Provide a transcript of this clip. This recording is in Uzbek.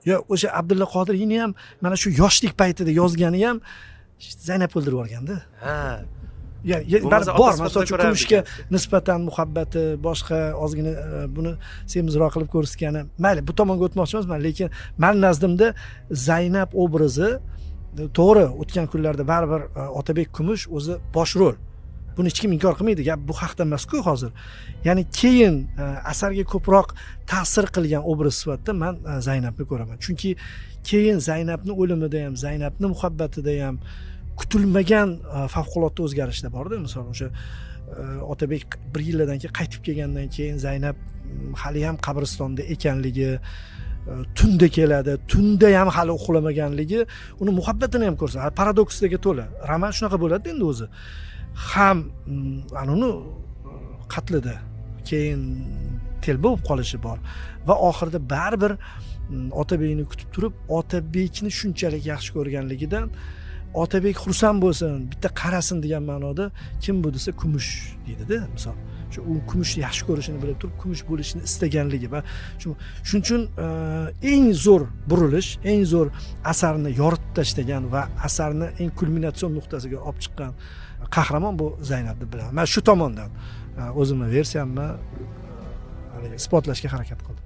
Yo, o'sha Abdulla Qodiriyni ham mana shu yoshlik paytida yozgani ham Zaynab o'ldirib yuborganda. Ha. Ya, Bo'lmasa bor ota misol sifatida uchun ko'rardik. Kumushga nisbatan muhabbati boshqa, ozgina buni semizroq qilib ko'rsatgani. Mayli, bu tomonga o'tmoqchi emasman, lekin mani nazdimda Zaynab obrazi to'g'ri, o'tgan kunlarda baribir Otabek Kumush o'zi bosh rol, buni hech kim inkor qilmaydi, gap bu haqda emasku hozir. Ya'ni keyin asarga ko'proq ta'sir qilgan obraz sifatida man Zaynabni ko'raman, chunki keyin Zaynabni o'limida ham, Zaynabni muhabbatida ham kutilmagan favqulodda o'zgarishlar borda. Misol, o'sha Otabek bir yillardan keyin qaytib kelgandan keyin Zaynab haliyam qabristonda ekanligi, tunda keladi, tunda ham hali uxlamaganligi uni muhabbatini ham ko'rsatadi. Paradokslarga to'la roman shunaqa bo'ladi endi o'zi ham. Anuni qatlida keyin telba bo'lib qolishi bor va oxirida baribir Otabekni kutib turib, Otabekni shunchalik yaxshi ko'rganligidan, Otabek xursand bo'lsin, bitta qarasin degan ma'noda, "Kim bu?" desa, "Kumush", deydida. Misol, shu u Kumushni yaxshi ko'rishini bilib turib, Kumush bo'lishini istaganligi va shuning uchun eng zo'r burilish, eng zo'r asarni yoritib tashlagan va asarni eng kulminatsion nuqtasiga olib chiqqan qahramon bu Zaynab deb bilaman. Man shu tomondan o'zimni versiyamni haligi isbotlashga harakat qildim.